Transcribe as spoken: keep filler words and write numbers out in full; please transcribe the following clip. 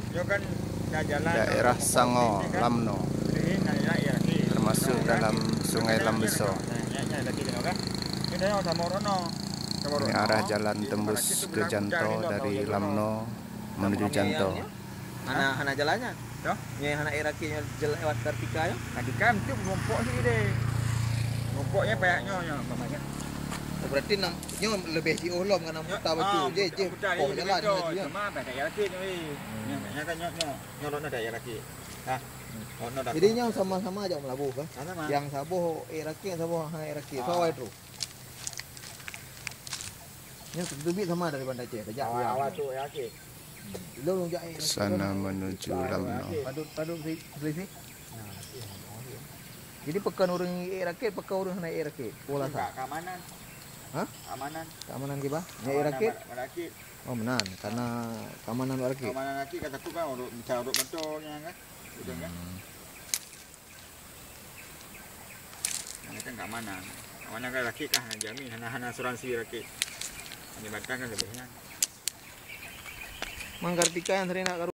Daerah Sango, Lamno, termasuk dalam Sungai Lambeso. Ini arah jalan tembus ke Janto dari Lamno menuju Janto. Hana, hana jalan nyan. Nyoe hana ék rakét nyoe jalan lewat Kartika nyoe. Kartika tu gelompok sini deh. Gelompoknya payah nyoe, nyoe, umpamanya. Oh, berarti nam, nyoe lebih jiôh lom karena muta batu. Jeh, jeh, poh jalan nyoe. Cuma payah ék rakét nyoe. Nyoe, nyoe kan nyoe, nyoe, nyoe lom dah ék rakét. Nah. Jadi nyoe sama-sama jak meulaboh kan? Sama. Nyang saboh ék rakét, saboh hana ék rakét. Awai terus. Nyoe teubiet sama dari Banda Aceh, tajak awai, awai tu ék rakét. Lôn jak ék rakét. Sana menuju Lamno. Padub, padub si, si, si. Jadi pakon ureuëng ék rakét, pakon ureuëng hana ék rakét. Pola sa. Keamanan. Hah? Keamanan. Keamanan kiban? Nyang ék rakét? Bak rakét. Oh, meunan. Karena keamanan bak rakét. Keamanan rakét kan takut kan ureuëng, misal ureuëng motor nyan kan. Betul kan? Ini kan keamanan. Keamanan kan rakét kan hana jamin, hana, hana asuransi rakét. Jembatan kan lebih nyan. Mang Kartika nyang sering nak